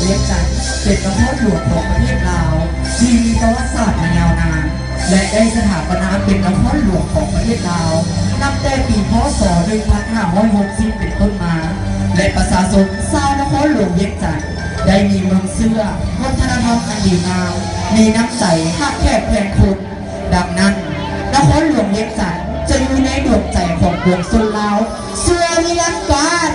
ວຽງຈັນ ເປັນນະຄອນຫຼວງຂອງປະເທດລາວ ທີ່ມີປະຫວັດສາດມາຍາວນານ ແລະ ໄດ້ສະຖາປະນາເປັນນະຄອນຫຼວງຂອງປະເທດລາວ ນັບແຕ່ປີ ພ.ສ. ໜຶ່ງພັນຫ້າຮ້ອຍຫົກສິບ ເປັນຕົ້ນມາ ແລະ ປະຊາຊົນຊາວນະຄອນຫຼວງວຽງຈັນ ໄດ້ມີມູນເຊື້ອ ວັດທະນະທຳອັນດີງາມ, ມີນ້ຳໃຈຮັກແຂກແພງຄົນ. ດັ່ງນັ້ນ, ນະຄອນຫຼວງວຽງຈັນ ຈະຢູ່ໃນດວງໃຈຂອງປວງຊົນລາວ ຊົ່ວນິລັນດອນ.